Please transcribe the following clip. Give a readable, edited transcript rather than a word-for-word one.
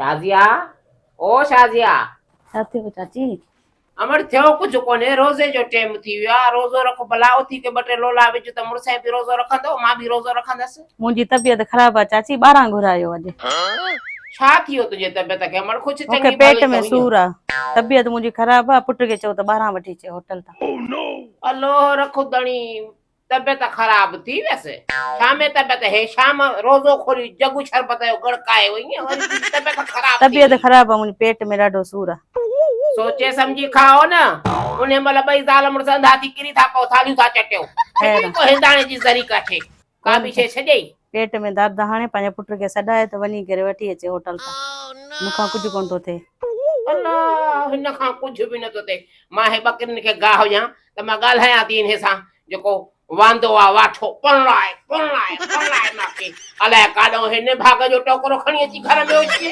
شازيا او شازيا. ڇا ٿيو چاچي؟ امڙ ٿيو ڪجهه ڪونهي روزي جو ٽيم ٿي ويو آ روزو رک ڀلا اٿي ڪي ٻه ٽي لولا وجهه ته مڙسين به روزو رکندو مان به روزو رکندس. منهنجي طبيعت خراب آ چاچي ٻاهران گهرايو اڄ. ڇا ٿي ويو تنهنجي طبيعت کي امڙ خوش مون کي چڱي پيٽ ڀلي ۾ ته هئين. سور آ طبيعت منهنجي خراب آ پٽ کي چئو ته ٻاهران وٺي اچي هوٽل تان. الو رک ڌڻي طبيعت خراب ٿي ويس. ڇا ۾ طبيعت هي شام روزو کولي جڳ شربت جو ڳڙڪائي وئين وري تنهنجي طبيعت خراب ٿي طبيعت وئي. خراب آ منهنجي پيٽ ۾ ڏاڍو سور آ. سوچي سمجهي کائو نه انهي مهل ٻئي زال مڙس انڌا ٿي ڪري ٿا پئو ٿالهيون ٿا چٽيو. خير ڇڏيئي آ. ڪو هنداڻي جي ذري ڪا شي ڪا ڪونه به ٿو. شي ڇڏيئي. پيٽ ۾ درد آ هاڻي پنهنجي پٽ کي سڏائي ته وڃي ڪري وٺي اچي هوٽل تان مون کان ڪجهه ڪونه ٿو ٿئي. الله هن کان ڪجهه به نٿو ٿئي مان هي ٻڪرين کي گاهه ڏيان ته مان ڳالهايان ٿي انهي سان جيڪو واندو آ واٺو پرڻائي پرڻائي پرڻائي ماکي الائي ڪاڏئون هي نڀاڳ جو ٽوڪرو کڻي اچي گهر ۾ اڇلي.